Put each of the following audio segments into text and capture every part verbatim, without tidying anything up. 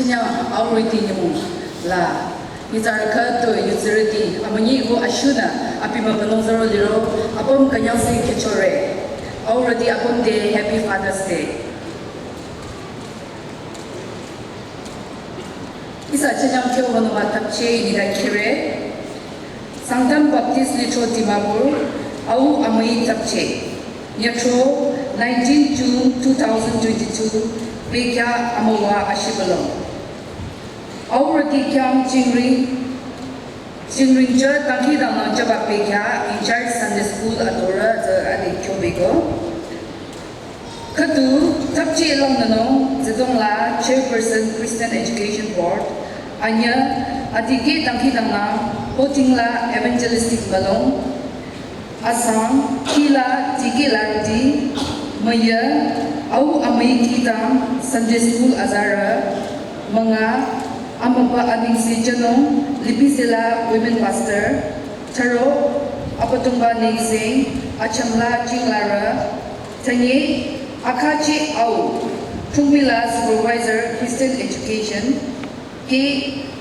Nya aurüti nyümong la. Nyitsarü khütoi yutsürüti amünyi ko ashunü abi mübünung zaro liro apüm künyangse kechore. Aurüti apüm te Happy Father's Day. Ihsa chenyang kyo hono ba tapche nida kire. Sangtam Baptist Lithro Dimapur, au amüi tapche. Nyatro, nineteen June two thousand twenty-two, bekya amüwa ashibülung. Aurüti khyang chingring, chingring chah dangkhidangnang chaba bekya in charge Sunday School adorü tsü ade kyo beko. Khüdu, tapche langnanung, zedong la Chairperson Christian Education Board, anyü, adikeh dangkhidangnang, hoting la evangelistic mülung, asang, kih la dikeh larüti, müyü, au amüi kidang, Sunday School azarü, münga, amüba anengse jünung, Lipisela Women Pastor, thüro, Abüdongba nengseng, achangla jinglarü, tanye, akhachi au, thungmila Supervisor Christian Education, ke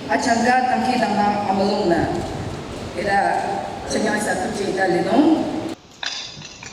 achangka dangkhidangnang amülungnü. Ila, chenyang ihsa tapche ita linung.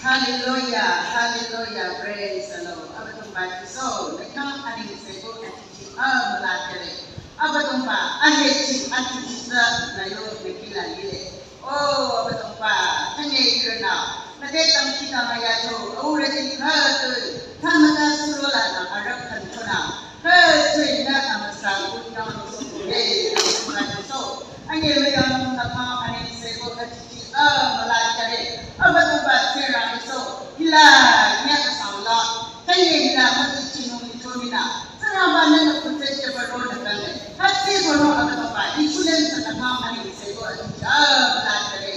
Hallelujah, hallelujah, praise the Lord. Abüdongba Jisu, nü khyang anengse ko achichi amüla kere. Abüdongba, ahechi achichi tsü nü yo nü kih la lile. Oh, Abüdongba, tanye ihrünü, nü te dangkhidangnang yacho, aurüti khütoi, thanmüta surolanü arüh khünchonü, khütoi nü amüsa kunyang lo so kure, Abüdongba Jisu. Anyemüyangnung nü khyang anengse ko achichi amüla kere. Abüdongba Tsingrang Jisu, hila, nya asang la, tanye hila müchichinung ni chominü. Tsingrangba nünü kutse cheba ronü kane. Hütsüeko ro Abüdongba, insurance nü khyang anengse ko achichi amüla kere.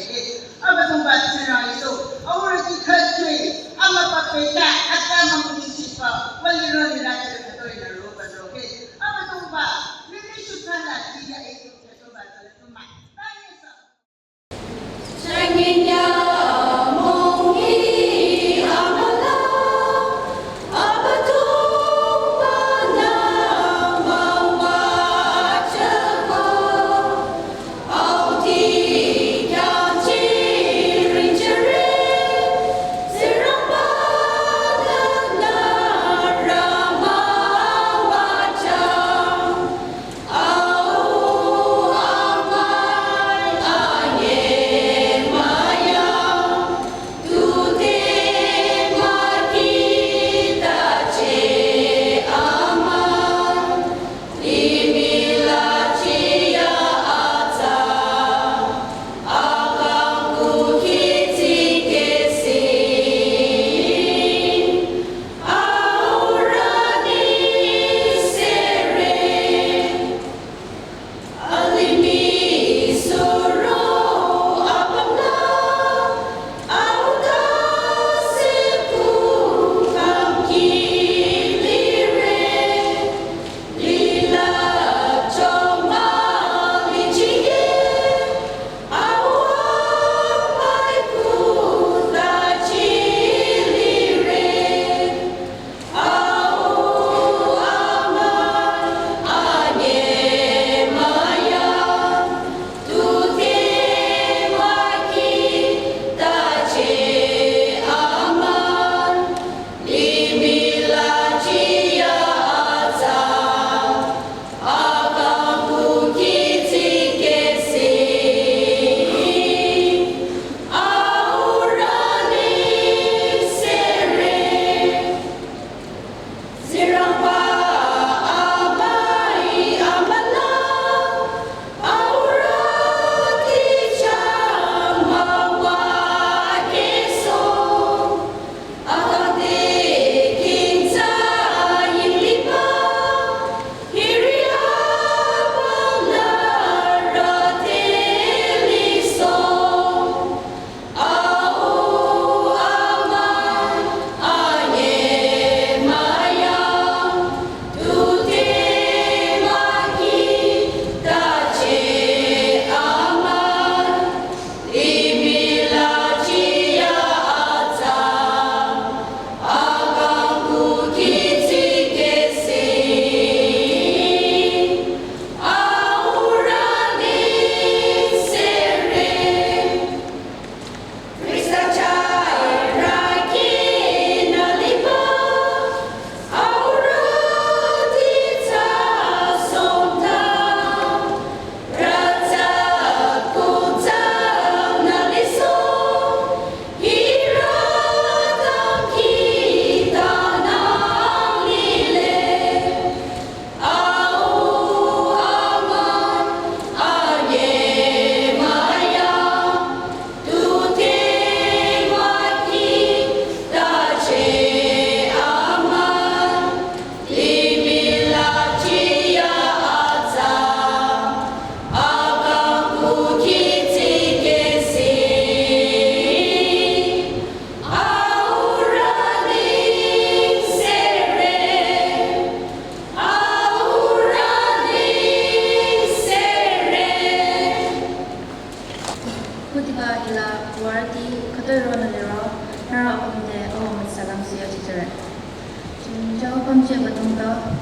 Abüdongba Tsingrang Jisu, aurüti khütoi, amüba peta, ata müngu chichiba, wali ro ni la cheba khütoi nü ro ba ro ke. Abüdongba, nini shutsa la chiya eto khütoba tsala tuma.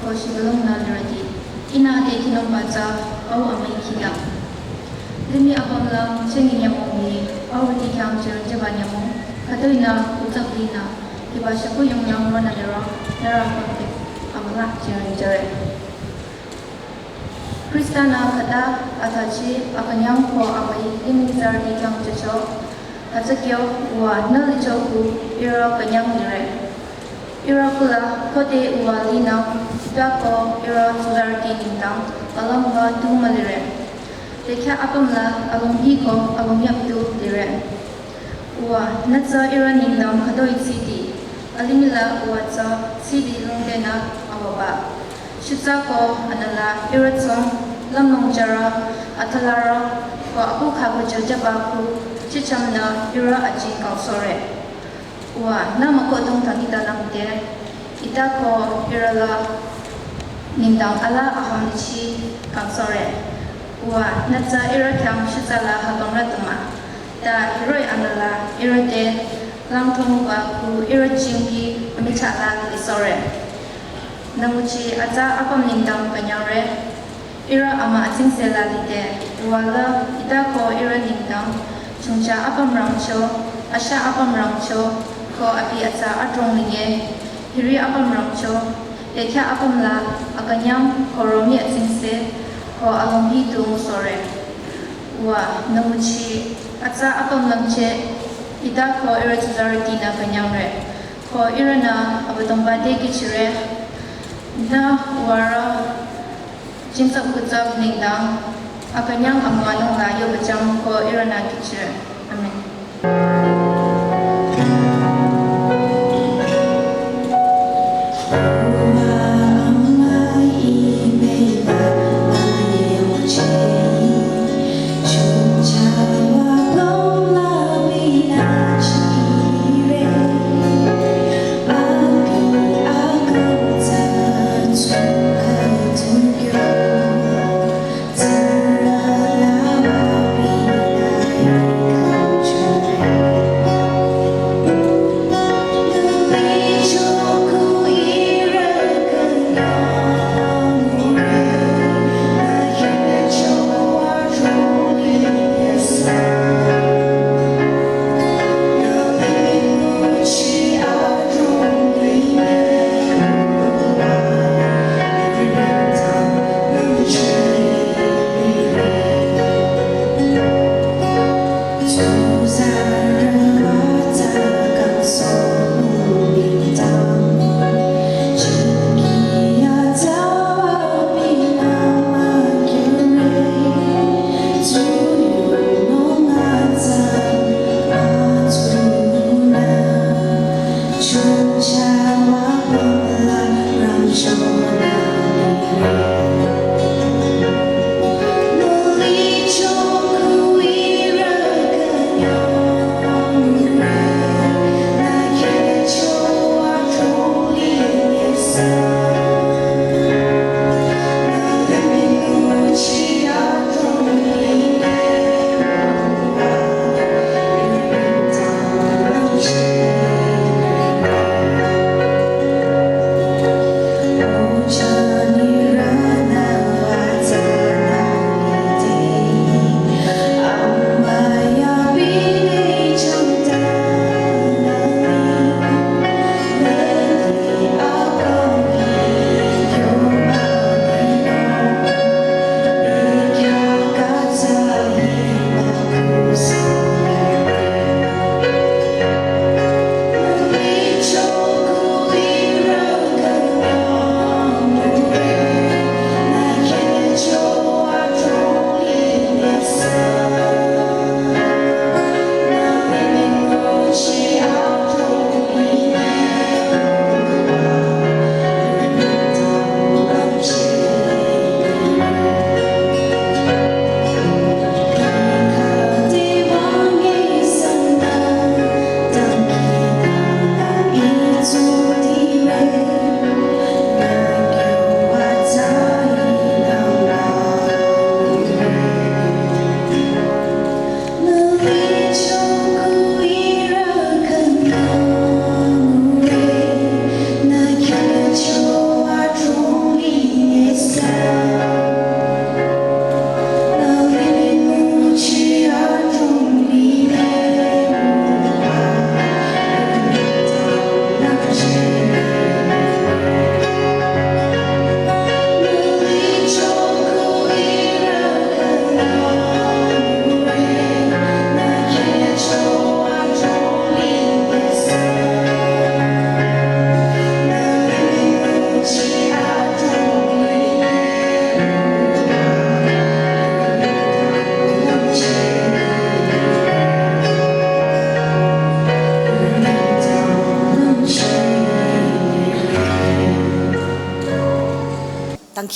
Shibülung nü lirüti, ihnü te kinungba tsü au amüi khidang. Limih apümlang chengi nyümong hi aurüti khyang chirünjeba nyümong, khütoi nü utsakli nü, hiba shükuh yonglang ronü liro, nührü apüm te amüla chirünjere. Khrista-nü khüta athachi akünyang ko amüi limih tsarüti khyang jücho, hütsü kyo uwa nü licho ku ihrü künyang lire. Ihrü kula khode uwa linü hita ko ihrü tsuzarüti nengdang alümba tu mülire. Bekhyah apüm la alümhi ko alümyap tu lire. Uwa nü tsü ihrü nengdang khütoi tsidi, alimih la uwa tsü tsidi lungdenü awaba. Shutsa ko anüla ihrü tsü lümlong jürü, athalarü, ko apu khaku jüjüba ku chicham nü ihrü ajing kangsohre. Uwa nü mükohdong tangita langte, hita ko ihrü la nengdang ala ahang lichi kangsohre. Uwa nü tsü ihrü khyang shutsa la habangra tuma. Ta hiroh-i anüla ihrü te langthongba ku ihrü jingki amichah la lisohre. Nü nguchi atsa apüm nengdang künyangre. Ihrü amü atsingse la lide, uwa la hita ko ihrü nengdang chongcha apüm rangcho, asha apüm rangcho, ko abi atsa adrong linye, hiri apüm rangcho, bekhyah apüm la akünyang ko romih atsingse, ko alümhi tu ngusohre. Uwa nü nguchi atsa apüm langcheh, hita ko ihrü tsuzarüti nü künyangre. Ko ihrünü Abüdongba te kihchire, nü uwarü jingtsap kutsap nengdang akünyang amüwanung la yobajang ko ihrünü kihchire. Amen.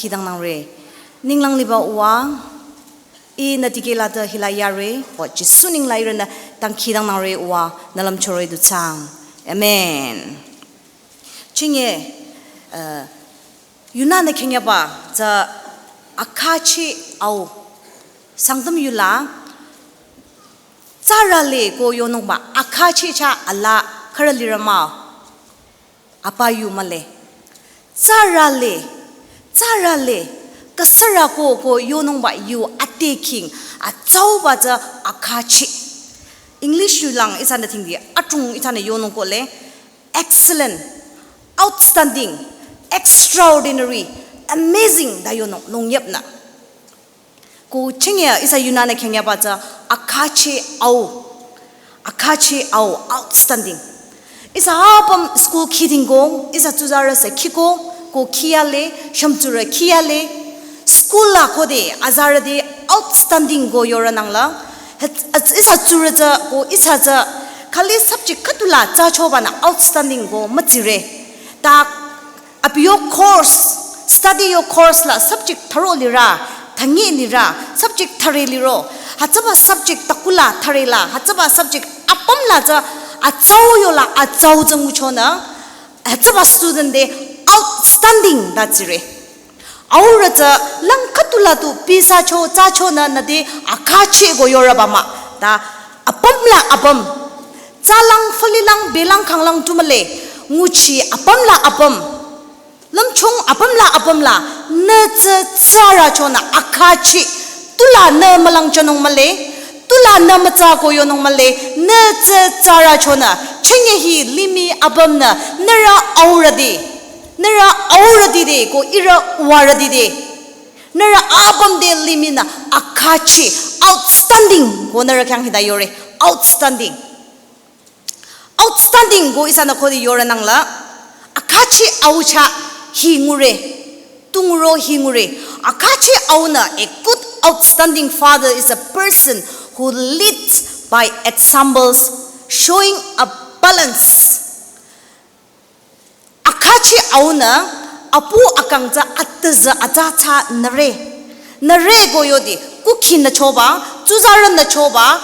Kidang nangre. Ninglang liba uwa, i nü dikeh la te hila yare, wa Jisu ninglang ihrünü dangkhidangnangre uwa, nü lümchore du thsaang. Amen. Chinge, uh, yunü nü khenyaba, tsü akhachi au. Sangtam yula, tsarale ko yonungba, akhachi cha ala, khara lirama. Apa yu male. Tsarale, tsarale, kasara ko ko yonungba yu ate king, atsauba tsü akhachi. English yu lang ihsanü thingdi, atung ihsanü yonung ko le, excellent, outstanding, extraordinary, amazing da yonung, nung yep na. Ko chinge ihsa yunü nü khenyaba tsü akhachi au. Akhachi au, outstanding. Ihsa apüm school kiding ko, ihsa tsuzarü se kiko, ko kiyale, shümtsurü kiyale. School la ko de, azarü de, outstanding ko yorü nangla. Het, at, ihsa tsurü tsü, ko ihsa tsü, khali subject khüdula tsü choba nü outstanding ko mütsire. Ta Abi yo course, study yo course la subject tharo lira, thangi lira, subject thare liro, hütsüba subject takula thare la, hütsüba subject apüm la tsü atsau yola atsau tsü nguchonü, hütsüba student de outstanding da tsire. Aurü tsü lang khüdula tu pisa cho, tsü chonü nü de akhachi ko yorüba mah, ta apüm la apüm. Tsülang, fülilang, belang, khanglang tu mühle, nguchi apüm la apüm. Lümchung apüm la apüm la, nü tsü tsarü chonü akhachi, tula nü mülang chonung mühle, tula nü mütsa ko yonung mühle, nü tsü tsarü chonü, chinge hi limih apüm nü, nührü aurüti, nührü aurüti de, ko ihrü uwarüti de, nührü apüm de limih nü akhachi, outstanding, ko nührü khyang hita yore, outstanding. Outstanding ko ihsanü khode yorü nangla. Akhachi au cha hi ngure. Tungro hi ngure. Akhachi au nü, a good outstanding father is a person who leads by examples, showing a balance. Akhachi au nü, apu akang tsü atüzü atsa tsü nüre. Nüre ko yodi, kukhi nü choba, tsuzarü nü choba,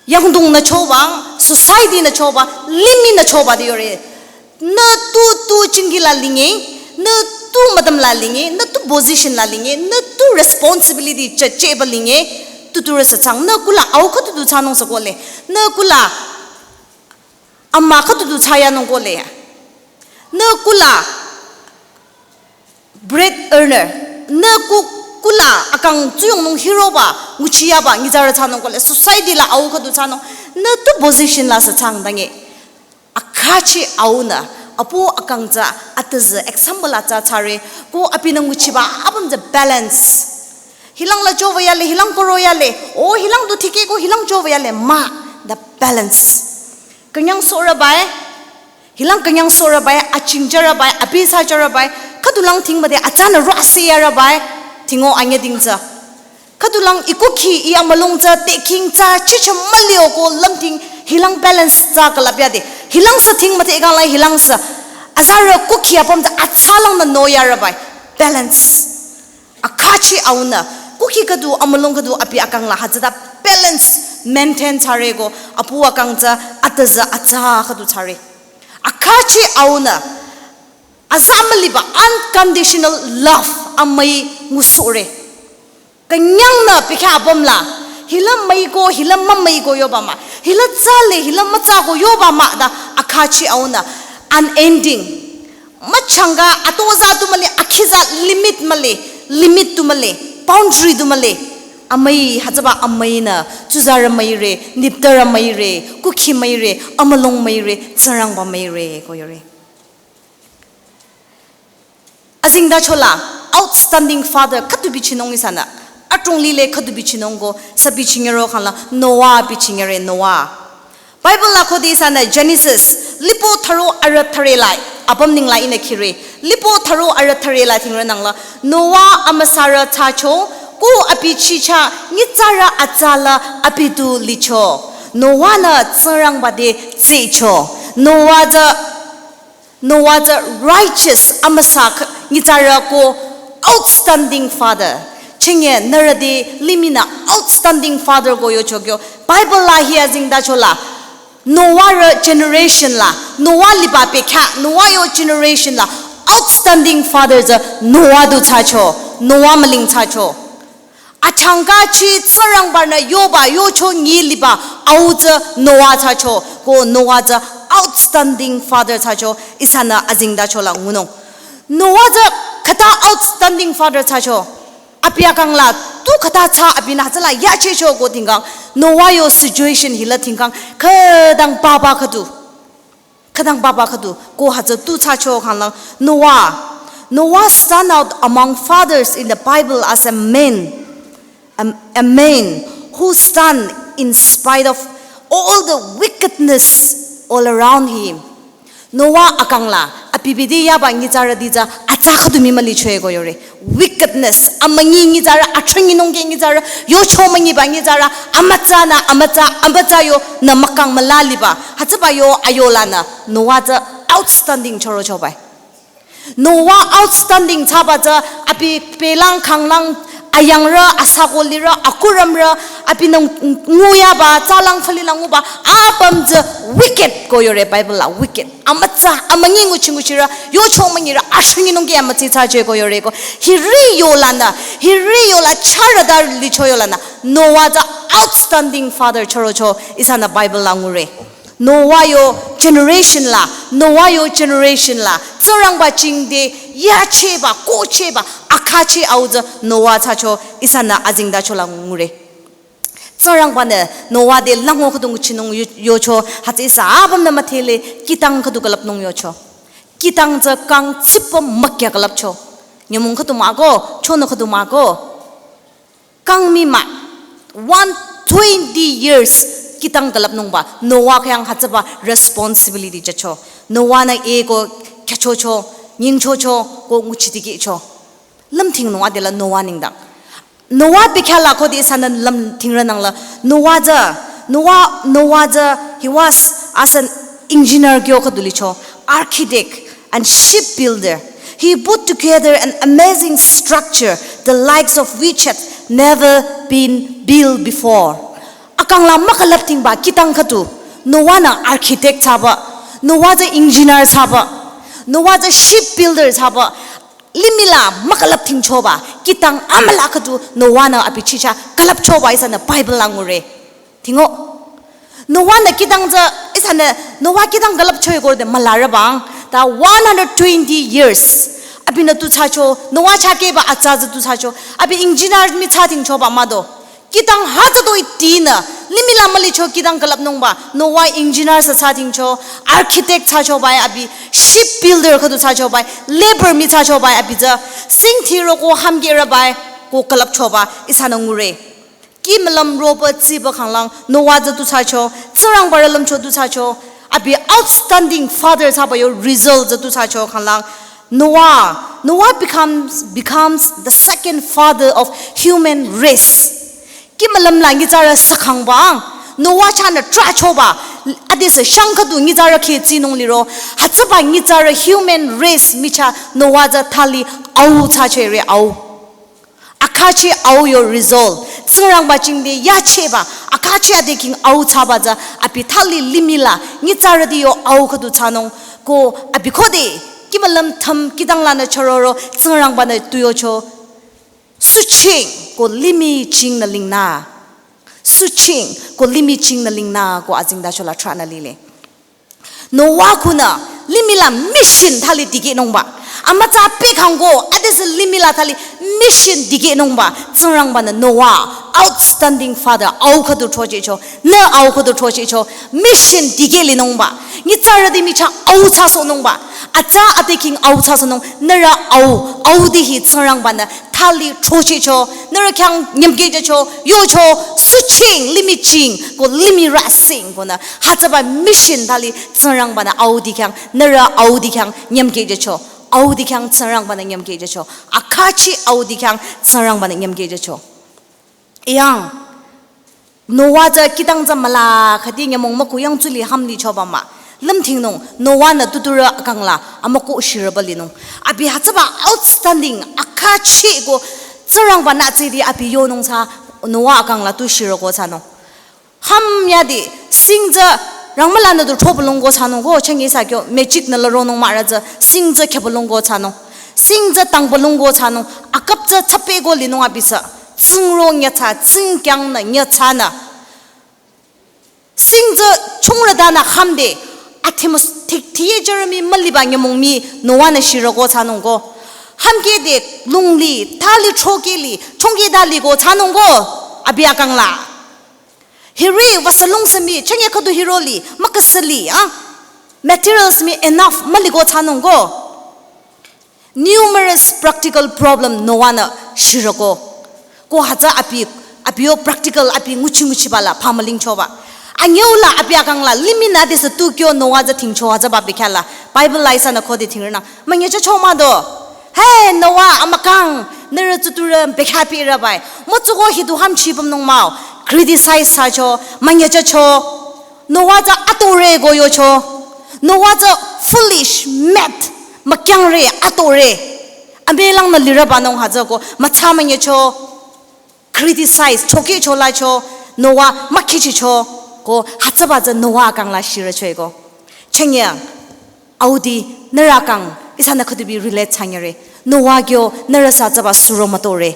yangdong nü choba, society nü choba, limih nü choba de yore. Nü tu tu chingi la linge, nü tu madam la linge, nü tu position la linge, nü tu responsibility cha cheba linge, tu tu rasa chang, nü kula au khüdu du chanung sa kole, nü kula ama khüdu du chaya nung kole. Nü kula bread earner. Nü ku, kula akang tsuyong nung hiroba, nguchiyaba, ngizarü chanung kole. Society la au khüdu chanung. Nü tu position la sa chang dange. Akhachi au nü, apu akang tsü, atüzü, example la tsü tsare, ko abi nü nguchiba, apüm tsü balance. Hilang la choba yale, hilang koro yale, o hilang du thike ko hilang choba yale, mah, the balance. Künyang sorü bai, hilang künyang sorü bai, aching jürü bai, abi sa jürü bai, khüdulang thing made, atsünü rasi yürü bai, thingo anye ding tsü. Khüdulang i kukhi i amülung tsü, te king tsü, chicha müli o ko lümthing, hilang balance tsü külüp yade. Hilang sa thing mate ikang la hilang sa, azarü kukhi apüm tsü, atsalang nü no yürü bai, balance. Akhachi au nü, kukhi khüdu, amülung khüdu, abi akang la, hütsüta balance maintain tsare ko, apu akang tsü, atüzü, atsa khüdu tsare. Akhachi au nü, aza müliba unconditional love amüi ngusure. Künyang nü pikha apüm la, hila müi ko, hila mümüi ko yoba mah, hila tsale, hila mütsa ko yoba mah da akhachi au nü, unending. Müchanga atoza tu mühle, akhiza limit mühle, limit tu mühle, boundary tu mühle. Amüi, hütsüba amüi nü, tsuzarü müire, niptarü müire, kukhi müire, amülung müire, Tsingrangba müire, ko yore. Azingda chola, outstanding father khüdu bichinung ihsanü. Atung lile khüdu bichinung ko, sa bichinyero khangla, Noah bichinyere Noah. Bible la khode ihsanü Genesis, lipo tharo arü thare lai, apüm ningla ihnü khire. Lipo tharo arü thare lai thingre nangla, Noah amüsarü tsacho, ko abi chicha, nyitsarü atsala abi du licho. Noah nü Tsingrangba te tsicho. Noah tsü Noah tsü righteous amüsa kh-, nyitsarü ko Outstanding father. Chinge nührü te limihnü outstanding father ko yocho kyo. Bible la hi azengtacho la. Noah rü generation la. Noah liba pekha. Noah yo generation la. Outstanding father tsü Noah du thsacho. Noah müling thsacho. Achangkachi Tsingrangba-nü yoba yocho nyi liba au tsü Noah thsacho. Ko Noah tsü outstanding father thsacho. Ihsanü azengtacho la ngunung. Noah tsü khüta outstanding father thsacho. Abi akang la tu khüta thsa abinü hütsüla yachecho ko tingkang. Noah yo situation hila tingkang. Khütang papa khüdu. Khütang papa khüdu. Ko hütsü tu thsacho khanglang. Noah. Noah stand out among fathers in the Bible as a man. A, a man who stand in spite of all the wickedness all around him. Noah akang la, abi bide yaba nyitsarüti tsü atsa khüdu mii mülichoe ko yore. Wickedness, amünyi nyitsarü, athrünyi nungke nyitsarü, yocho münyiba nyitsarü, amütsanü, amütsa, amütsa yonü mükang müla liba, hütsüba yo ayo lanü, Noah tsü outstanding chürocho bai. Noah outstanding thsaba tsü abi pelang khanglang ayangrü, asako lirü, akurümrü, abinü nguyaba, tsalang fali la nguba, apüm tsü wicked ko yore Bible la wicked. Amütsa, amünyi nguchi nguchirü, yocho münyirü, athrünyi nungke amütsi thsaje ko yore ko. Hiri yolanü, hiri yola chürüta licho yolanü. Noah tsü outstanding father chürocho ihsanü Bible la ngure. Noah yo generation la, Noah yo generation la, Tsingrangba jingte yacheba, kohcheba, akhachi au tsü Noah thsacho ihsanü azengtacho la ngure. Tsingrangba-nü Noah te lango khüdu nguchinung yo-, yocho, hütsü ihsa apümnü müdhele, kihtang khüdu külüpnung yocho. Kihtang tsü kang tsipüm mükya külüpcho. Nyümong khüdu mah ko, chonü khüdu mah ko. Kang mii mah, one twenty years kihtang külüpnungba, Noah khyang hütsüba responsibility jücho. Noah-nü e ko kyachocho, nyingchocho, ko nguchi dikehcho. Lümthingnung adela Noah nengdang. Noah bekhyah la khode ihsanü lümthingrünang la. Noah tsü, Noah, Noah tsü, he was as an engineer kyo khüdu licho, architect and shipbuilder. He put together an amazing structure, the likes of which had never been built before. Akang la mükülüpdhingba kihtang khüdu. Noah-nü architect thsaba. Noah tsü engineer thsaba. Noah tsü shipbuilder thsaba. Limih la mükülüpdhingchoba, kihtang amüla khüdu Noah-nü abi chicha külüpchoba ihsanü Bible la ngure. Tingo. Noah-nü kihtang tsü, ihsanü Noah kihtang külüpcho-i kode mülarübang. Ta one hundred twenty years. Abinü tu thsacho, Noah chakeba atsa tsü tu thsacho. Abi engineer mii thsadhingchoba mah do. Kihtang hütsütoi tinü, limih la mülicho kihtang külüpnungba, Noah engineer sü thsadhingcho, architect thsachoba-i abi, shipbuilder khüdu thsachoba-i, labour mii thsachoba-i abi tsü, singthsirü ko hamgehrüba-i, ko külüpchoba, ihsanü ngure. Kih mülüm roba tsiba khanglang, Noah tsü tu thsacho, Tsingrangba rü lümcho tu thsacho, abi outstanding father thsaba yo result tsü tu thsacho khanglang, Noah, Noah becomes, becomes the second father of human race. Kih mülüm la nyitsarü sükhangba, Noah chahnü trahchoba, adesü shang khüdu nyitsarü kheh tsinung liro, hütsüba nyitsarü human race michah Noah tsü thali au thsachore au. Akhachi au yo result, Tsingrangba jingte yacheba, akhachi ade king au thsaba tsü, abi thali limih la, nyitsarüti yo au khüdu thsanung, ko abi khode, kih mülüm thüm kihtang lanü chüroro, Tsingrangba-nü tu yocho, suching, ko limih chingnü lingnü. Suching, ko limih chingnü lingnü, ko azengtacho la trahnü lile. Noah kunü limih la mission thali dikehnungba. Amütsa pekhangko, adesü limih la thali mission dikehnungba. Tsingrangba-nü Noah, outstanding father, au khüdu throchehcho, nü au khüdu throchehcho, mission dikeh linungba. Nyitsarüti michah au thsasohnungba. Atsa ade king au thsasohnung, nührü au, audi hi Tsingrangba-nü thali throchehcho, nührü khyang nyümkehjücho, yocho, suching, limih ching, ko limih rasing, konü, hütsüba mission thali Tsingrangba-nü audi khyang, nührü audi khyang nyümkehjücho, audi khyang Tsingrangba-nü nyümkehjücho, akhachi audi khyang Tsingrangba-nü nyümkehjücho. Yang, Noah tsü kihtang tsü müla khüdi nyümong müku yang tsuli hamlichoba mah. lümthingnung, Noah-nü tuturü akangla amükoh shirüba linung. Abi hütsüba outstanding, akhachi ko, Tsingrangba-nü tsidi abi yonung thsa Noah akangla tu shirüko thsanung. Hüm yade, sing tsü rangmülanü du thopülung ko thsanung ko, chünye ihsa kyo magic-nü la ronung mahra tsü, sing tsü khepülung ko thsanung. Sing tsü tangpülung ko thsanung, akap tsü tsüpeh ko linung abi tsü, tsingro nyatsa, tsingkyangnü nyatsanü. Sing tsü chungrütanü hümde, athimus thik thiye Jeremy müliba nyümong mii Noah-nü shirüko thsanung ko. Hümkede lungli, thali thokili, chungkida liko thsanung ko, abi akangla. Hiri wüsalung sü mii, chünye khüdu hiroli, müküsüli, ah? Materials mii enough, müliko thsanung ko. Numerous practical problem Noah-nü shirüko. Ko hütsü abi, abi yo practical abi nguchi nguchiba la phamüling choba. Anyüula abi akangla limihnü adesü tu kyo Noah tsü thingcho hütsüba bekhyah la. Bible la ihsanü khode thingrünü. Münyecha cho mah do. Hey Noah amükang, nührü tuturü bekhyah pirübai. Mütsuko hidu hümchi pümnung mah-o. Criticize thsacho, münyecha cho. Noah tsü atore ko yocho. Noah tsü foolish, mad, mükyangre, atore. Amelangnü lirübanung hütsü ko, mütsa münyecho. Criticize, choki chola cho, Noah mükhichicho, ko hütsüba tsü Noah akangla shirücho-i ko. Chünye, audi, nührü akang, ihsanü khüdubi relate thsanyere. Noah kyo, nührü sü hütsüba suro mütore.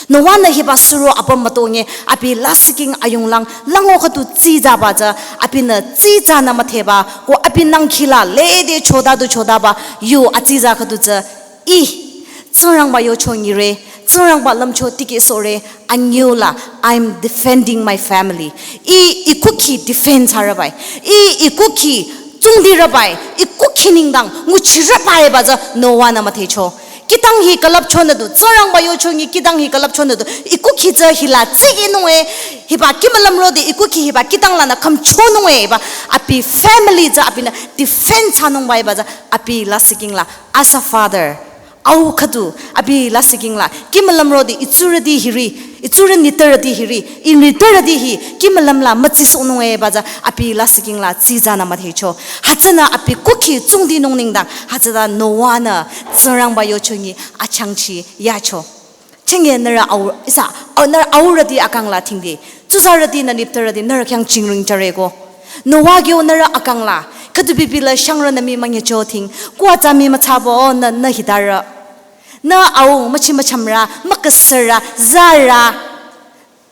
Noah-nü hiba suro apüm mütonge, abi lasihking ayunglang, lango khüdu tsitsaba tsü, abinü tsitsanü müdheba, ko abi nangkhila lede choda du chodaba, yu atsitsa khüdu tsü, ih, Tsingrangba yocho nyire, Tsingrangba lümcho tikehsohre, anyüula, I'm defending my family. Ih, ih kukhi defend thsarübai. Ih, ih kukhi tsungdirübai. Ih kukhi nengdang nguchirübaiba tsü Noah-nü müdhecho. Kihtang hi külüpchonü du, Tsingrangba yocho nyi kihtang hi külüpchonü du, ih kukhi tsü hila tsikehnung-e, hiba kih mülümrode ih kukhi hiba kihtang lanü khümchonung-e, hiba abi family tsü abinü defend thsanungbaiba tsü abi lasihking la, as a father. Au khüdu, abi lasihking la, kih mülümrode itsurüti hiri, itsurü nitpürüti hiri, i nitpürüti hi, kih mülüm la mütsisohnung-e ba tsü, abi lasihking la, tsitsanü müdhecho. Hütsünü abi kukhi tsungdinung nengdang, hütsüta Noah-nü, Tsingrangba yocho nyi, achangchi, yacho. Chünye nührü au, ihsa, au, nührü aurüti akang la thingde, tsuzarüti nü nitpürüti, nührü khyang chingring jüre ko. Noah kyo nührü akang la, khüdu bibi la shangrünü mii münyecho thing, kuwa tsü mii mütsabo nü, nü hitarü. Nü au, müchi müchamrü, müküsürü, zarü.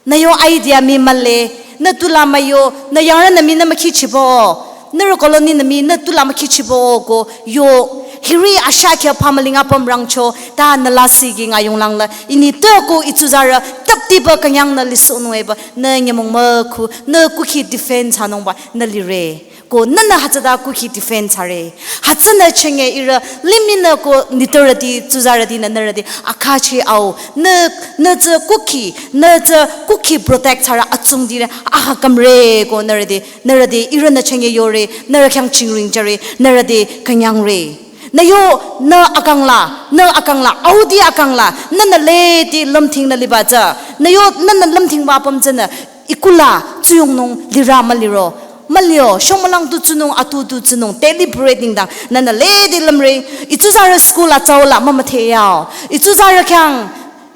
Nü yo idea mii mühle, nü tula müyo, nü yangrünü mii nü mükhichibo. Nührü colony nü mii nü tula mükhichibo ko yo. Hiri asha kya pamüling apüm rangcho, ta nü lasihking ayunglang la. I nitpü ko i tsuzarü, taptiba künyangnü lisohnung-e ba, nü nyümong mükhu, nü kukhi defend thsanungba, nü lire. Ko nünü hütsüta kukhi defend thsare. Hütsünü chünye ihrü limihnü ko nitpürüti, tsuzarüti nü nührüti, akhachi au. Nü, nü tsü kukhi, nü tsü kukhi protect thsarü atsungdire, aha kümre ko nührüti, nührüti ihrünü chünye yore, nührü khyang chingring jüre, nührüti künyangre. Nü yo, nü akang la, nü akang la, audi akang la, nünü lede lümthingnü liba tsü. Nü yo, nünü lümthingba apüm tsünü, i kula, tsuyongnung, lirü müliro. Mülio, shongmülang tu tsunung, atu tu tsunung, deliberate nengdang, nünü lede lümre, i tsuzarü school atsau la mümüdhe yao. I tsuzarü khyang,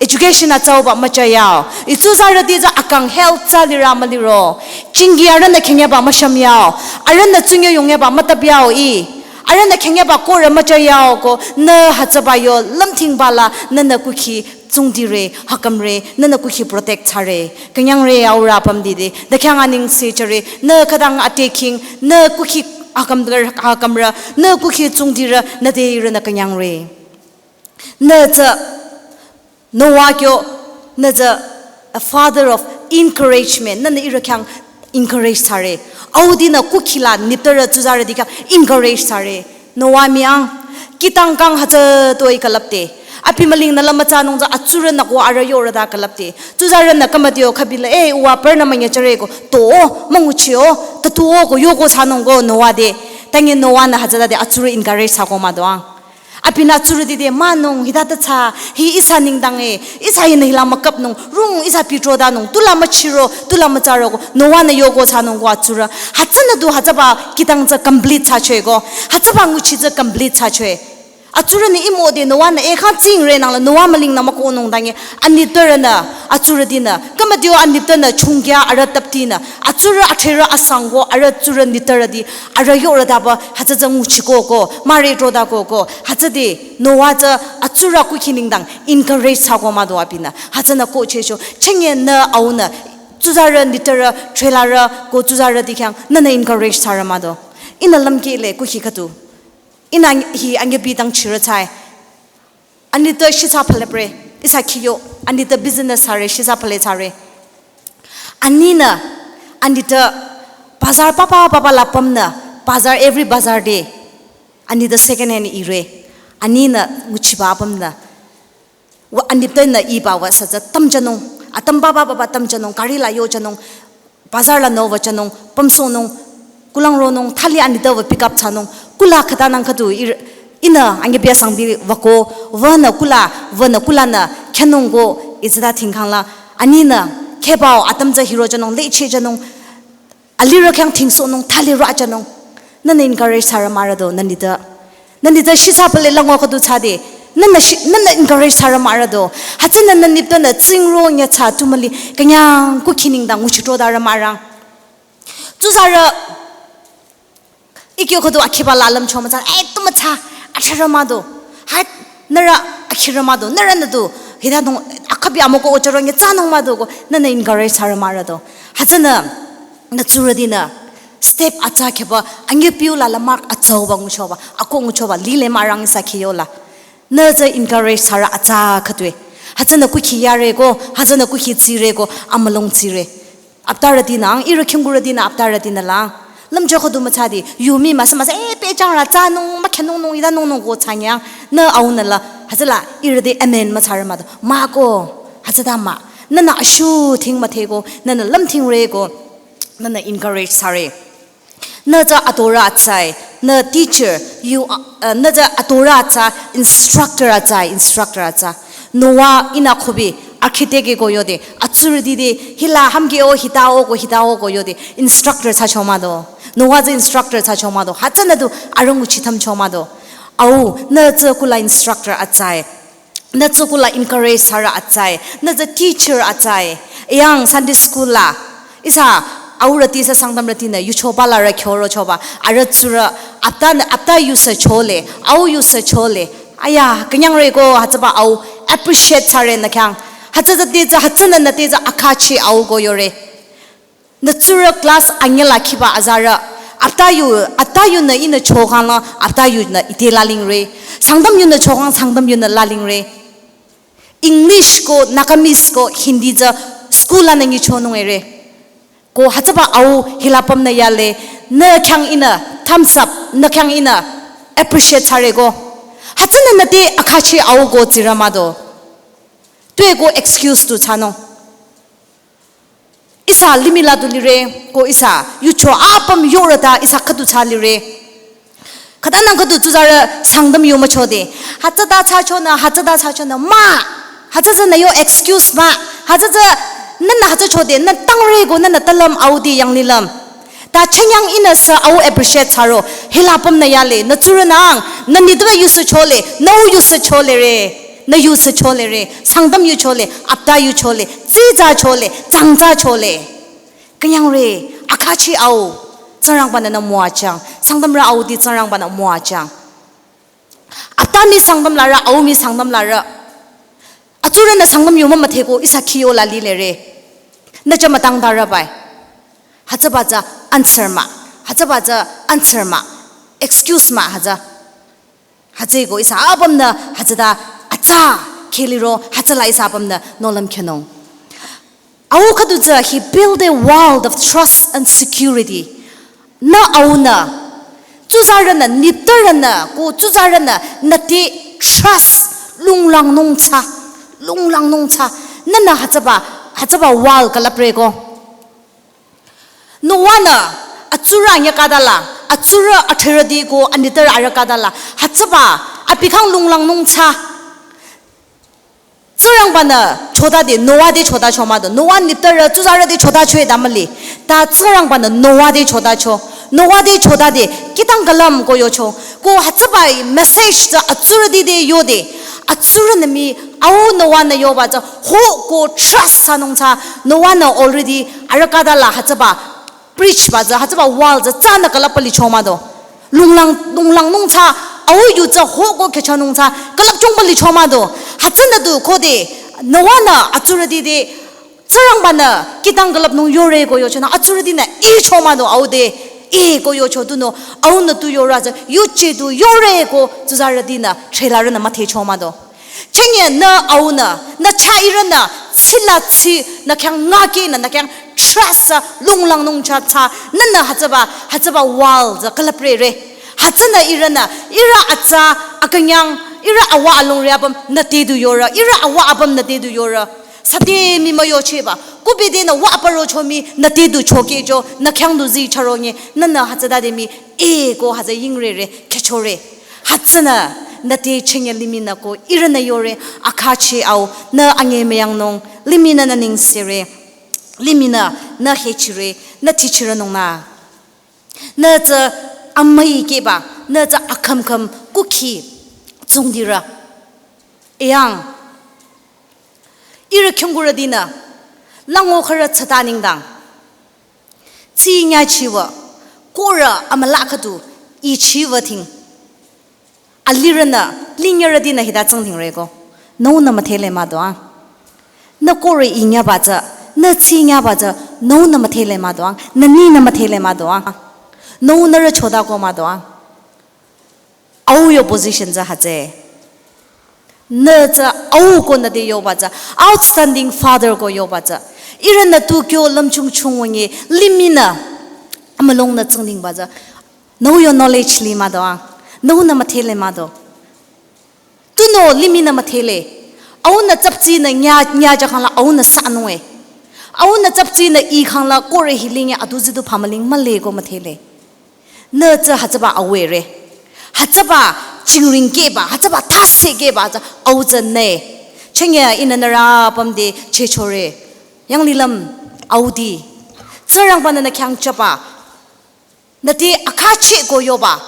education atsauba mücha yao. I tsuzarüti tsü akang health tsü lirü müliro. Chingi arühnü khengyaba müsham yao. Arühnü tsunye yongyaba mütap yao i. Arühnü khengyaba korü mücha yao ko nü hütsüba yo lümthingba la nünü kukhi tsungdire, hakümre, nünü kukhi protect thsare. Künyangre aurü apüm dide. Nü khyang anengse jüre. Nü khütang atekhing. Nü kukhi haküm, hakümrü. Nü kukhi tsungdire. Nü de ihrünü künyangre. Nü tsü Noah kyo, nü tsü a father of encouragement. Nünü ihrü khyang encourage thsare. Audinü kukhi la nitpürü tsuzarüti khyang encourage thsare. Noah mii ang, kihtang kang hütsütoi külüpde. Abi mülingnü la mütsanung tsü atsurünü ko arüh yorüta külüpde. Tsuzarünü kümüdeo khübila, eh, uwa pürnü münyejüre ko, to-o, münguchi-o, tatu-o ko, yoko thsanung ko Noah te. Tangi Noah-nü hütsütade atsurü encourage thsako mah do ang. Abinü atsurüti te münung, hita ta thsa, hi ihsa nengdang e, ihsa hinü hila müküpnung, rung ihsa pitrodanung, tula müchiro, tula mütsaroko, Noah-nü yoko thsanung ko atsurü. Hütsünü du hütsüba kihtang tsü complete thsachoeko, hütsüba nguchi tsü complete thsachoe. Atsurünü imo de Noah-nü e kha tsingre nangla Noah mülingnü mükohnung dange, anitpürünü, atsurütinü, kamadio anitpünü chungkya arüh taptinü, atsurü athrerü asangko arüh tsurü nitpürüti, arüh yorüdaba, hütsü tsü nguchikoko, müre trodakoko, hütsüde Noah tsü atsurü kukhi nengdang encourage thsako mah do abinü. Hütsünü kohchehcho, chünye nü aunü, tsuzarü nitpürü, threlarü, ko tsuzarüti khyang, nünü encourage thsare mah do. Ihnü lümkehle kukhi khüdu. Ihnü hi angebi dangchirü thsae. Anitpü shitsa phalepre, ihsa khiyo, anitpü business thsare, shitsa phale thsare. Aninü, anitpü bazar papa papa la pümnü, bazar every bazar day. Anitpü second hand ire. Aninü nguchiba pümnü. Wa anitpünü iba wa sa tsü tamjünung, atüm papa papa tamjünung, gari la yojünung, bazar la nüwajünung, pümsohnung, kulang ronung, thali anitpü wa pick up thsanung, kula khütanang khüdu ir-, ihnü angebi asangdi wüko, wünü kula, wünü kulanü khyünung ko, itsüta thingkhang la, aninü, khebao, atüm tsü hirojünung, lechehjünung, alirü khyang thingsohnung, thali rajünung, nünü encourage thsare mah do, nünitpü. Nünitpü shitsa phale langwa khüdu thsade, nünü shi-, nünü encourage thsare mah do. Hütsünü nünitpünü tsingro nyatsa tu müli, künyang kukhi nengdang nguchitrodare mah rang. Tsuzarü, ikyo khüdu akhiba la lümcho mütsa, e, tu mütsa, athrerü mah do. Hai, nührü akhirü mah do, nührünü du, hitanung, akhabi amoko ochoro nyatsanung mah do ko, nünü encourage thsare mah do. Hütsünü, nü tsurütinü, step atsa kheba, angepiu la la mark atsauba nguchoba, ako nguchoba, lile mah rang ihsa khiyola. Nü tsü encourage thsare atsa khütoi. Hütsünü kukhi yareko, hütsünü kukhi tsireko, amülung tsire. Aptarütinü, ang irü khingkurütinü, aptarütinü lang. Lümcho khüdu mütsadi, yumi müsa müsa, e, pehjang rü thsanung, mükhyünungnung, itanungnung ko thsanyang, nü aunü la, hütsüla, irü te amen mütsare mah do. Mah ko, hütsüta mah. Nünü ashu thing mütheko, nünü lümthingreko, nünü encourage thsare. Nü tsü adorü atsae, nü teacher, you are, uh, nü tsü adorü atsa, instructor atsae, instructor atsa. Noah ihnü khobi, architect ko yode, atsurüti te, hila hamke o, hita o ko, hita o ko yode, instructor thsacho mah do. Noah tsü instructor thsacho mah do. Hütsünü du, arüh nguchi thümcho mah do. Au, nü tsü kula instructor atsae. Nü tsü kula encourage thsare atsae, nü tsü teacher atsae, yang Sunday school la, ihsa, aurüti sü Sangtamrütinü, yuchoba la rü khyorochoba, arüh tsurü, apta, apta yusü chole, au yusü chole, aya, künyangreko, hütsüba au, appreciate thsare nü khyang, hütsü tsü te tsü, hütsünü nü te tsü, akhachi au ko yore. Nü tsurü class anyüla khiba azarü. Apta yu, apta yunü ihnü chokhang la, apta yunü ite lalingre. Sangtam yunü chokhang, Sangtam yunü lalingre. English ko, Nagamese ko, Hindi tsü school lanü nyichonung ere. Ko hütsüba au hila pümnü yale, nü khyang ihnü thumbs up, nü khyang ihnü appreciate thsareko. Hütsünü nü te akhachi au ko tsire mah do. Tueko excuse tu thsanung. Ihsa limih la du lire, ko ihsa, yucho apüm yorüta ihsa khüdu thsa lire. Khütanang khüdu tsuzarü Sangtam yu müchode. Hütsüta thsachonü, hütsüta thsachonü, mah. Hütsü tsü nü yo excuse mah. Hütsü tsü nünü hütsü chode, nü tangreko, nünü talüm audi yanglilüm. Ta chünyang ihnü sü au appreciate thsaro. Hila pümnü yale, nü tsurünang, nü nitpü yusü chole, nü u yusü chole re. Nü yusü chole re, Sangtam yu chole, apta yu chole, tsitsa chole, tsangtsa chole. Künyangre, akhachi au, Tsingrangbanü nü müwajüng, Sangtamrü audi Tsingrangbanü müwajüng. Apta mii Sangtam larü, au mii Sangtam larü. Atsurünü Sangtam yu mümüdheko ihsa khiyola lile re. Nü tsü mütangdarü bai. Hütsüba tsü answer mah, hütsüba tsü answer mah, excuse mah hütsü. Hütsüeko ihsa apümnü hütsüta atsa kheh liro hütsüla ihsa apümnü nohlüm khyünung. Au khüdu tsü he built a world of trust and security. Nü aunü, tsuzarünü, nitpürünü, ko tsuzarünü, nü te trust, lunglangnung tsü, lunglangnung tsü, nünü hütsüba, hütsüba world külüpreko. Noah-nü, atsurü anyü khütala, atsurü athrerüti ko anitpürü arüh khütala, hütsüba, Abi khyang lunglangnung thsa. Tsingrangba-nü chota de, Noa de chota cho mah do. Noa niptarü, tsuzarü de chota cho-e ta müli. Ta Tsingrangba-nü Noa de chota cho. Noa de chota de, kihtang külüm ko yocho. Ko hütsüba message tsü atsurüti te yode. Atsurünü mii, au Noa-nü yoba tsü, ho ko trust thsanung thsa, Noa-nü already arüh khüta la hütsüba bridge ba tsü, hütsüba wall tsü, tsünü külüpba licho mah do. Lunglang, lunglangnung thsa, au yu tsü ho ko khehchanung thsa, külüpchungba licho mah do. Hütsünü du khode, Noa-nü atsurüti te, Tsingrangba-nü kihtang külüpnung yore ko yochonü, atsurütinü icho mah do au te, i ko yocho tunüo, aunü tu yore tsü, yuje tu yore ko tsuzarütinü, threlarünü müdhecho mah do. Chünye nü aunü, nü chah ihrünü, tsila tsi, nü khyang ngakeh nü, nü khyang trust thsa, lunglangnung thsa thsa, nünü hütsüba, hütsüba wall tsü külüprere. Hütsünü ihrünü, ihrü atsa, akünyang, ihrü awa alongre apüm, nü te du yore, ihrü awa apüm nü te du yore. Süte mii müyochehba, kubi tenü wa aparocho mii, nü te du chokehcho, nü khyang du zi charo nye, nünü hütsütade mii, e ko hütsü yingrere, khehchore. Hütsünü, nü te chünye limihnü ko, ihrünü yore, akhachi au, nü ange müyangnung, limihnü nü nengsere, limihnü, nü hechire, nü tichire nungnü. Nü tsü amüi kehba, nü tsü akhümkhüm kukhi tsungdirü. Eyang, ihrü khingkurütinü, lango khürü tsata nengdang. Tsi nyachiwü, korü amüla khüdu, ichiwü ting. Alirünü, linyerütinü hita tsingdhingre ko. Nüunü müdhele mah do a. Nü kore inyaba tsü, nü tsinyaba tsü, nüunü müdhele mah do a. Nü ninü müdhele mah do a. Nüu nührü chota ko mah do a. Au yo position tsü hütsü. Nü tsü au ko nü te yoba tsü. Outstanding father ko yoba tsü. Ihrünü tu kyo lümchung chung wünge limihnü. Amülungnü tsingdhingba tsü. Nüu yo knowledge li mah do a. Nüunü müdhele mah do. Tunüo limihnü müdhele. Aunü tsaptsinü nya, nya jakhangla aunü sanunge. Aunü tsaptsinü i khangla kore healing ya adu zidu pamaling mühle ko müdhele. Nü tsü hütsüba awere. Hütsüba chingring kehba, hütsüba thase kehba tsü au tsü ne. Chünye ihnü nührü apüm te chehchore. Yanglilüm audi. Tsingrangba-nü nü khyang chaba. Nü te akhachi ko yoba.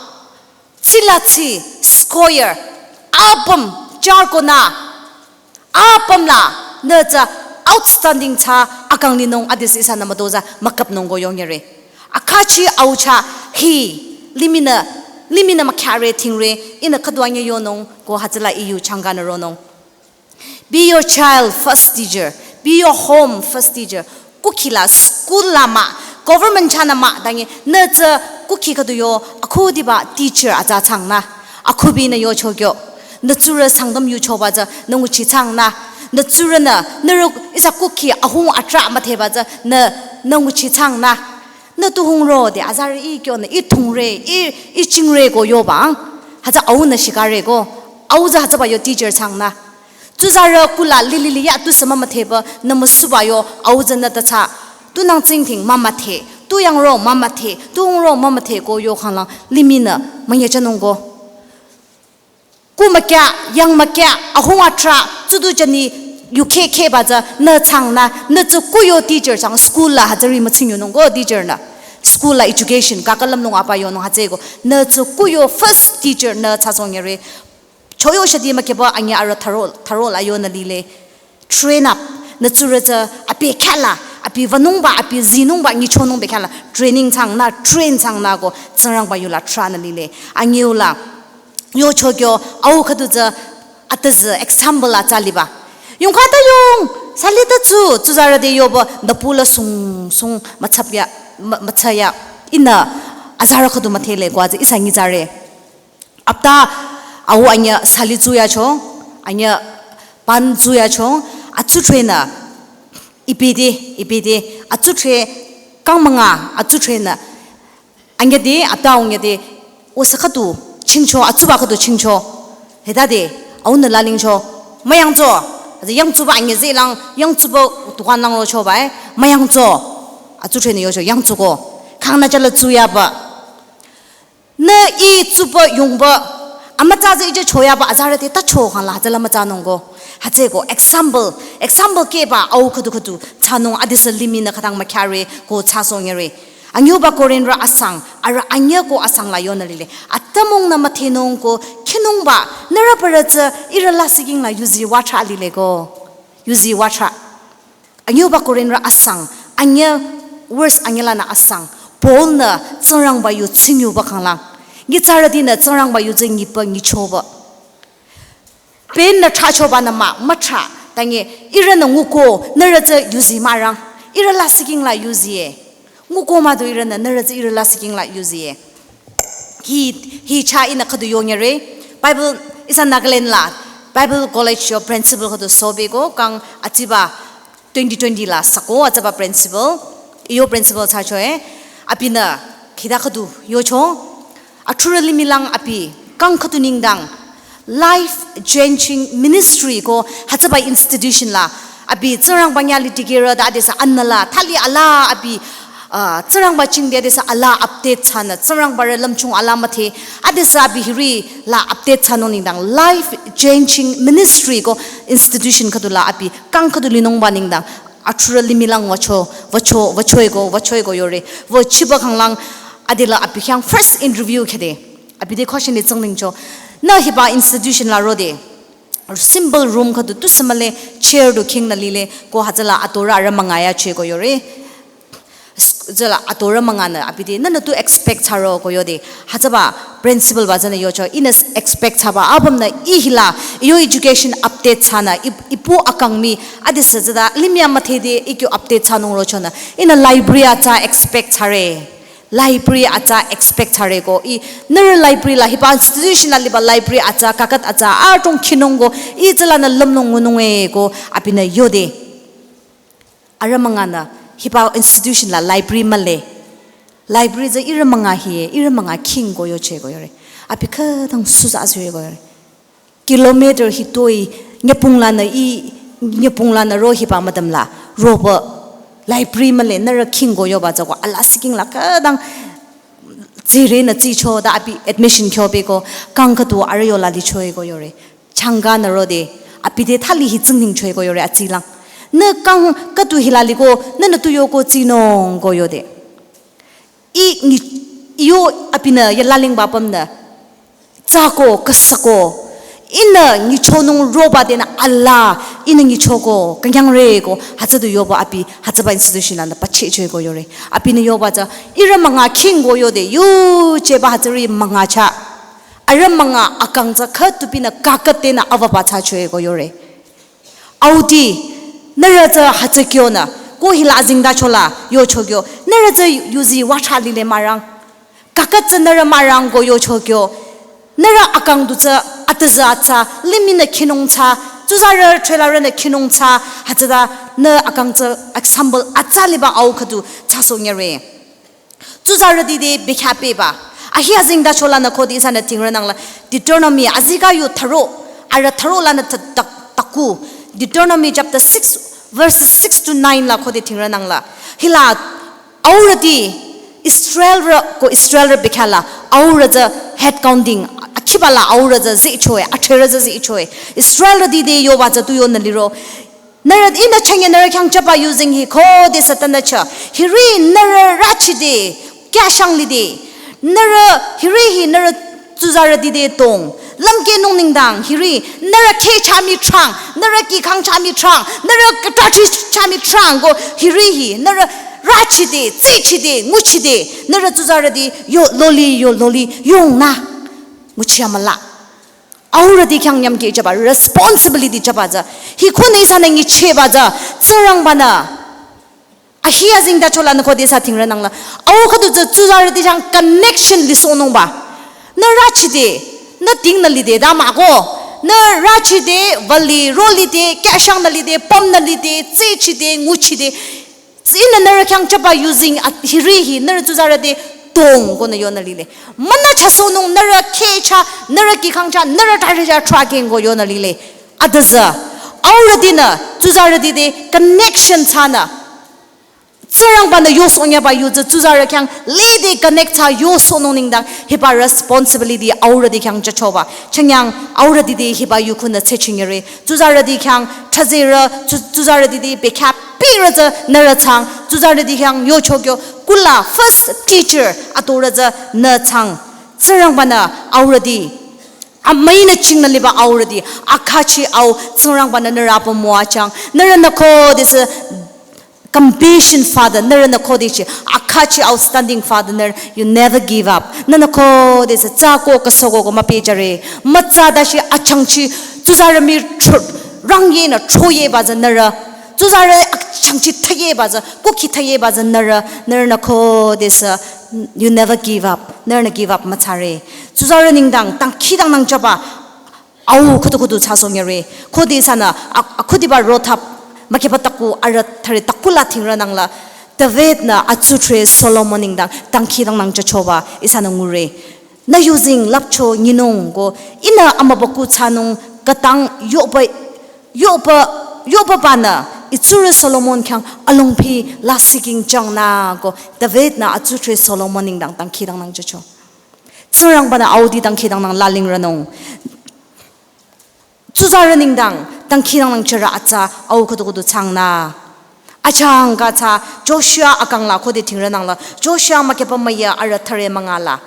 Tsila tsi, square, apüm, charkonü, apüm la, nü tsü outstanding thsa akang linung adisi ihsanü mütozah müküpnung ko yongyere. Akhachi au chah hi, limihnü, limihnü mükhare tingre, ihnü khüdua nye yonung ko hütsüla iyu changkanü ronung. Be your child first teacher. Be your home first teacher. Kukhi la, school la mah, government chahnü mah, dangi, nü tsü kukhi khüdu yo, akhudiba teacher atsa thsangnü. Akhubinü yocho kyo. Nü tsurü Sangtam yuchoba tsü, nü nguchi thsangnü. Nü tsurünü, nührü ihsa kukhi ahung atrah müdheba tsü, nü, nü nguchi thsangnü. Nü tu hungro de, azarü i kyonü, i thungre, i, i chingre ko yobang. Hütsü aunü shikare ko. Au tsü hütsüba yo teacher thsangnü. Tsuzarü kula lilili ya tusü mümüdheba nü müsuba yo au tsünü ta thsa. Tu nang tsingdhing mümüdhe. Tu yangro mümüdhe. Tu hungro mümüdhe ko yokhanglang limihnü münyechanung ko. Ku mükya, yang mükya, ahung atrah, tsudu jani yukheh khehba tsü nü thsangnü, nü tsü ku yo teacher thsang school la hütsüri mütsing yonung ko teacher nü. School la education, kakalümnung apa yonung hütsü ko. Nü tsü ku yo first teacher nü thsasohnyere. Choyo shadi mükeba anyi arüh tharo, tharo la yonü lile. Train up. Nü tsurü tsü abi khala, abi wünungba, abi zinungba, nyichonung be khala. Training thsangnü, train thsangnü ko, Tsingrangba yula trahnü lile. Anyi yula, yocho kyo, au khüdu tsü, atüzü, example la tsü liba. Yungkha ta yung, sali ta tsu, tsuzarü te yoba, nü pula sung, sung, mütsap ya, mü-, mütsa ya. Ihnü, azarü khüdu müdhele kwa tsü, ihsa nyitsare. Apta au anyü sali tsuyacho, anyü pan tsuyacho, atsudhrenü, ipidi, ipidi, atsudhre kang münga, atsudhrenü, anyüdi, apta au anyüdi, usa khüdu chingcho, atsuba khüdu chingcho, hitade, aunü lalingcho, müyangtso, ade yangtsuba anyü zilang, yangtsuba dukan lang rocho bai, müyangtso, atsudhrenü yocho, yangtsuko, khangnü jala tsuyaba. Nü i tsuba yungba, Amütsa tsü ije choyaba azarü te ta cho khangla hütsüla mütsanung ko. Hütsüeko example, example keba au khüdu khüdu thsanung adisü limihnü khütang mükyare ko thsasoh nyire. Anyüba Korinrü asang, arüh anyü ko asang la yonü lile. Atümungnü müdhenung ko khinungba, nührü parü tsü ihrü lasihking la yuzi watra lile ko. Yuzi watra. Anyüba Korinrü asang, anyü verse anyü lanü asang. Paul-nü Tsingrangba yu tsingyuba khanglang. Nyitsarütinü Tsingrangba yu tsü nyipa nyichoba. Pen nü thrachoba nü mah, müthra, tangi, ihrünü nguko, nührü tsü yuzi mahrang. Ihrü lasihking la yuzi e. Nguko mah du ihrünü, nührü tsü ihrü lasihking la yuzi e. Hi, hi chah ihnü khüdu yonyire. Bible, ihsa Nagaland la, Bible College yo principal khüdu sobe ko, kang atsiba twenty twenty la sako atsiba principal, iyo principal thsacho e. Abinü, khüta khüdu yocho. Athrurü limih lang abi, kang khüdu nengdang, life changing ministry ko hütsüba institution la, abi Tsingrangba nyüh li dikehrü ta adisü anüla, thali ala abi, ah, Tsingrangba chingde adisü ala update thsanü, Tsingrangba rü lümchung ala müdhe, adisü abi hiri la update thsanung nengdang, life changing ministry ko institution khüdu la abi, kang khüdu linungba nengdang, athrurü limih lang wücho, wücho, wücho-e ko, wücho-e ko yore, wüchiba khanglang, adila abi khyang first interview khede. Abi te question ni tsingdhingcho. Nü hiba institution la rode. Simple room khüdu tusü mühle chair du khingnü lile ko hütsüla atorü arüh münga yacho-e ko yore. Hütsüla atorü münganü abi te nünü tu expect thsaro ko yode. Hütsüba principal ba tsünü yocho. Ihnü expect thsaba apümnü ih hila iyo education update thsanü ih, ih pu akang mii adisü tsüta limih amüdhede ih kyo update thsanung rochonü. Ihnü library atsa expect thsare. Library atsa expect thsare ko. Ih, nührü library la hiba institution la liba library atsa, kaküt atsa, adrong khinung ko. Ih tsülanü lümnung ngunung e ko, abinü yode. Arüh münganü, hiba institution la library mühle. Library tsü ihrü münga hi, ihrü münga khing ko yocho-e ko yore. Abi khütang suza sü-e ko yore. Kilometer hitoi, nyüpung lanü ih, nyüpung lanü ro hiba müdüm la, roba, library mühle, nührü khing ko yoba tsü ko, alasihking la khütang, tsirenü tsicho ta abi admission kyobe ko, kang khüdu arüh yola licho-e ko yore. Changkanü rode, abi te thali hi tsingdhingcho-e ko yore atsilang. Nü kang khüdu hila liko, nünü tu yoko tsinung ko yode. Ih nyi, iyo abinü yalalingba apümnü. Tsako, kasako. Ihnü nyichonung roba denü ala, ihnü nyichoko, künyangre ko, hütsü du yoba abi, hütsüba institution lanü pachecho-e ko yore. Abinü yoba tsü, ihrü münga khing ko yode, yujeba hütsüri münga chah. Arüh münga akang tsü khütupinü kaküt denü avaba thsacho-e ko yore. Audi, nührü tsü hütsü kyonü, ko hila azengtacho la, yocho kyo, nührü tsü yuzi watra lile mahrang. Kaküt tsü nührü mahrang ko yocho kyo. Nührü akang du tsü, atüzü atsa, limihnü khinung thsa, tsuzarü threlarünü khinung thsa, hütsüta nü akang tsü example atsa liba au khüdu thsasoh nyire. Tsuzarüti te bekhyah peba. Ahi azengtacho lanü khode ihsanü tingrünangla. Deuteronomy azikeh yu tharo. Arüh tharo lanü ta-, ta-, taku. Deuteronomy chapter six, verses six to nine la khode tingrünangla. Hila aurüti Israelrü ko Israelrü bekhyah la. Aurü tsü head counting. Akhiba la aurü tsü zicho-e. Athrerü tsü zicho-e. Israelrüti te yoba tsü tu yonü liro. Nührü ihnü chünye nührü khyang chaba yuzeng hi khode Satan-nü chah. Hiri nührü rachide, kyashang lide. Nührü hiri hi nührü tsuzarüti te tong. Lümkehnung nengdang hiri nührü kheh chah mitrang, nührü kihkhang chah mitrang, nührü katachi chah mitrang ko hiri hi nührü rachide, tsichide, nguchide. Nührü tsuzarüti yo loli, yo loli, yongnü. Nguchi amüla. Aurüti khyang nyümkeh chaba, responsibility chaba tsü. Hi khunü ihsanü nyichehba tsü, Tsingrangbanü. Ahi azengtacho lanü khode ihsa tingrünangla. Au khüdu tsü tsuzarüti khyang connection lisohnungba. Nü rachide, nü tingnü lide ta mah ko. Nü rachide, vali, rolide, kyashangnü lide, pümnü lide, tsichide, nguchide. Tsünü nührü khyang chaba yuzeng a-, hiri hi nührü tsuzarü te tong konü yonü lile. Münü chasohnung nührü kheh chah, nührü kihkhang chah, nührü tari chah trahkeng ko yonü lile. Adüzü. Aurütinü tsuzarüti te connection thsanü. Tsingrangba-nü yosohnyaba yu tsü tsuzarü khyang lede connect thsa yosohnung nengdang hiba responsibility aurüti khyang jüchoba. Chünye aurüti te hiba yu khunü tsechingere. Tsuzarüti khyang thazerü, tsu-, tsuzarüti te bekhyah pirü tsü nührü thsang. Tsuzarüti khyang yocho kyo kula first teacher atorü tsü nü thsang. Tsingrangba-nü aurüti amüinü chingnü liba aurüti, akhachi au, Tsingrangba-nü nührü apüm müwajüng. Nührünü khodesü compassion father, nührünü khodesü akhachi outstanding father, nührü, you never give up. Nühnü khodesü tsako kasoko ko müpehjüre. Mütsa dashi achangchi, tsuzarü mii tru-, rangyenü troyeba tsü nührü. Tsuzarü achangchi thayeba tsü, kukhi thayeba tsü nührü, nührünü khodesü, you never give up. Nührünü give up müthsare. Tsuzarü nengdang, dangkhidangnang jüba, au, khudu khudu thsasohnyere. Khode ihsanü, a-, akhudiba rothap, mükheba taku arüh thare takula thingronangla, David-nü atsuthre Solomon nengdang, dangkhidangnang jüchoba, ihsanü ngure. Nü yuzeng lüpcho nyinung ko, ihnü amübükuh thsanung, khütang yoba, yoba, yoba banü, itsurü Solomon khyang alongpi lasih khingjüng nü ko, David-nü atsuthre Solomon nengdang, dangkhidangnang jücho. Tsingrangba-nü audi dangkhidangnang lalingrünung. Tsuzarü nengdang, dangkhidangnang jürü atsa, au khudu khudu thsangnü. Achangka thsa, Joshua akangla khode thingronangla, Joshua mükheba müya arüh thare müngala.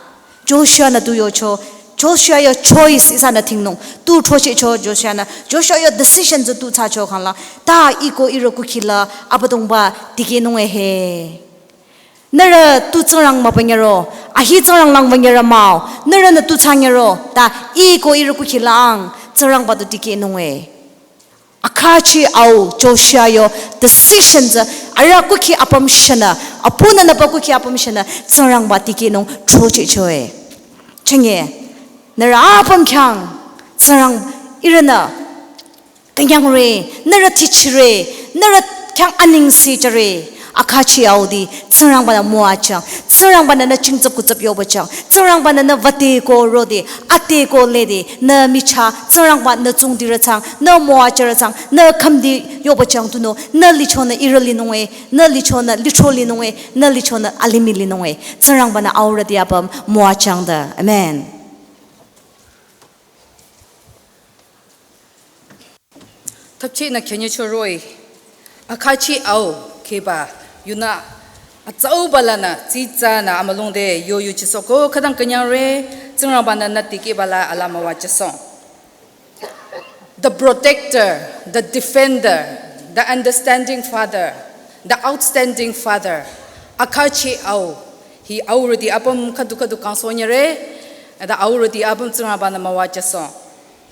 Joshua-nü tu yocho, Joshua yo choice ihsanü thingnung, tu throchehcho Joshua-nü, Joshua yo decision tsü tu thsacho khangla, ta ih ko ihrü kukhila, Abüdongba tikehnung ehe. Nührü tu Tsingrang mübünyüro, ahi Tsingrang lang bünyüro mah-o, nührünü tu thsanyüro, ta ih ko ihrü kukhila ang, Tsingrangba tu tikehnung e. Akhachi au Joshua yo decision tsü, arüh kukhi apüm shanü, apunü nüba kukhi apüm shanü, Tsingrangba tikehnung throchehcho e. Chünye, nührü apüm khyang, Tsingrang ihrünü, künyangre, nührü tichire, nührü khyang anengse jüre, akhachi audi, Tsingrangba-nü müwajüng, Tsingrangba-nü nü chingtsap kutsap yobajüng, Tsingrangba-nü nü vate ko rode, ate ko lede, nü michah, Tsingrangba nü tsungdirü thsang, nü müwajürü thsang, nü khümdi yobajüng tunüo, nü lichonü ihrü linung e, nü lichonü licho linung e, nü lichonü alimih linung e, Tsingrangba-nü aurüti apüm müwajüng de. Amen. Thapchehnü khenyecho roh-i, akhachi au kheba, yunü, atsauba lanü, tsitsanü amülung te, yo yuchisohko, khütang künyangre, Tsingrangba-nü nü tikehba la alaa müwajüsohng. The protector, the defender, the understanding father, the outstanding father, akhachi au, hi aurüti apüm khüdu khüdu kangsohnyüre, ta aurüti apüm Tsingrangba-nü müwajüsohng.